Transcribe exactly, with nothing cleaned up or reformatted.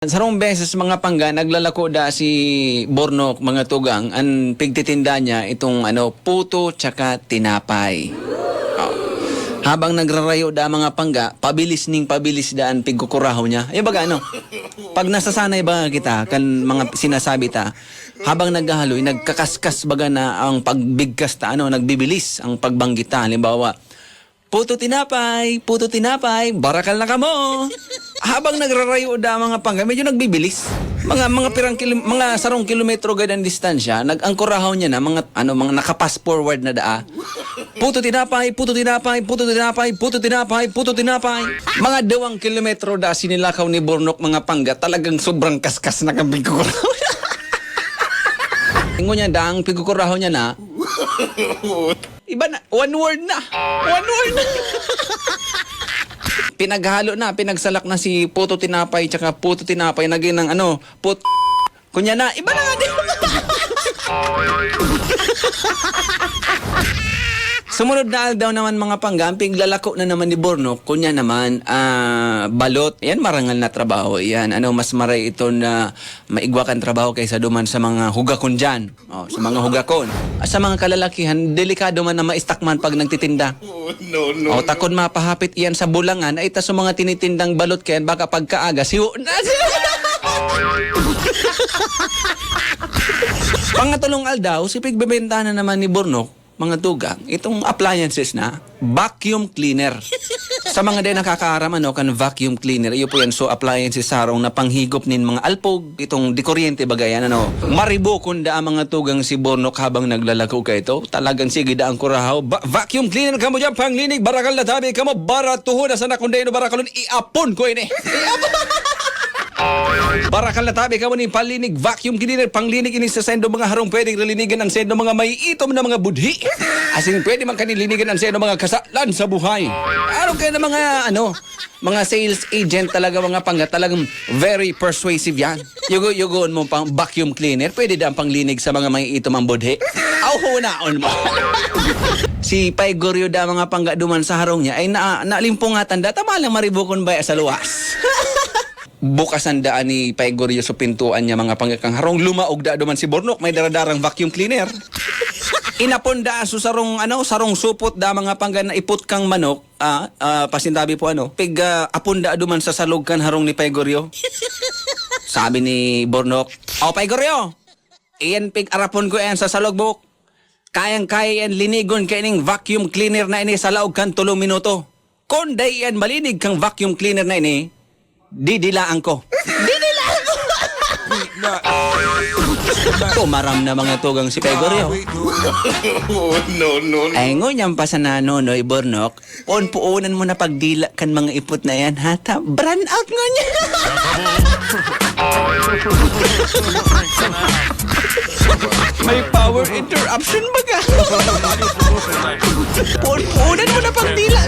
Sarong beses, mga pangga, naglalako da si Bornok, mga tugang, an pigtitinda niya itong, ano, puto tsaka tinapay. Oh. Habang nagrarayo da, mga pangga, pabilis ning pabilis da an pigkukurahaw niya. Yung baga, ano, pag nasasanay ba kita kan mga sinasabi ta, habang naghahaloy, nagkakaskas baga na ang pagbigkas ta, ano, nagbibilis ang pagbanggit ta. Halimbawa, "Puto tinapay, puto tinapay, barakal na kamo." Habang nagrarayo da mga pangga, medyo nagbibilis. Mga, mga pirang kilo-, mga sarong kilometro gad ang distansya, nag-, ang kurahaw niya na mga, ano, mga nakapas forward na daa. "Puto tinapay, puto tinapay, puto tinapay, puto tinapay, puto tinapay." Mga dawang kilometro da sinilakaw ni Bornok, mga pangga, talagang sobrang kaskas na kan pigkukurahaw. Ingon niya, dang pigkukurahaw niya na. Iba na, one word na. One word na. Pinaghalo na, pinagsalak na si puto tinapay tsaka puto tinapay, naging ng ano, put-, kunya na, iba na nga din. Sumunod na aldaw naman, mga pangga, ang piglalako na naman ni Bornok, kunya naman, ah, balot. Yan, marangal na trabaho. Yan, ano, mas maray ito na maigwa kan trabaho kaysa duman sa mga hugakon dyan. Oh, sa mga hugakon. At sa mga kalalakihan, delikado man na maistakman pag nagtitinda. Oh, no, no, Oh, no. Takon mapahapit iyan sa bulangan, ay ta sa mga tinitindang balot kayan, baka pagkaaga, siwo na siya. Pangatulong aldaw, si pigbebentahan na naman ni Bornok, mga tugang, itong appliances na, vacuum cleaner. Sa mga di nakakaaram, ano, kan vacuum cleaner, iyo po yan, so appliances sarong na panghigop nin mga alpog, itong di kuryente, baga yan, ano. Maribokon da ang mga tugang si Bornok habang naglalako ka ito. Talagang sige da ang kurahaw. Ba-, vacuum cleaner kamo dyan, panglinig, barakal na tabi kamo, baratuhon na sana kung dahil barakalon, iapon ko ini. Iapon. Barakal na tabi kamo nin panlinig, vacuum cleaner, panglinig ini sa sendo mga harong pwedeng linigan ang sendo mga may itom na mga budhi. Asin pwede man kani linigan ang sendo mga kasalan sa buhay. Ano kaya na mga, ano, mga sales agent talaga, mga pangga, talagang very persuasive yan. Yugo-yugoon mo pang vacuum cleaner, pwede da ang panglinig sa mga may itom ang budhi. Aw, hunaon mo. Si Pay Goryo da, mga pangga, duman sa harong niya, ay na, nalimpungatan da, tama lang maribukon ba sa luwas. Bukasan daan ni Pay Goryo so pintuan niya, mga pangga, kan harong, lumaog da duman si Bornok, may daradarang vacuum cleaner. Inapon da so sarong, ano, sarong supot da, mga pangga, na ipot kang manok. Ah, ah, pasintabi po, ano, pig, ah, apon da duman sa salog kan harong ni Pay Goryo. Sabi ni Bornok, "O, Pay Goryo, iyan pig-arapon ko yan sa salog mo. Kayang-kaya yan linigon kaining vacuum cleaner na ini sa laog kan tolong minuto. Kun dai yan malinig kang vacuum cleaner na ini, didilaan ko." Didilaan ko! Tumaram na, mga tugang, si Pay Goryo. Oh, no, no, no. Ay, ngunyan pa sana, Nonoy Bornok, puon-puonan mo na pagdila kan mga ipot na yan, ha? Ta, brand out ngunyan. May power interruption baga. Puon-puonan mo na pagdila.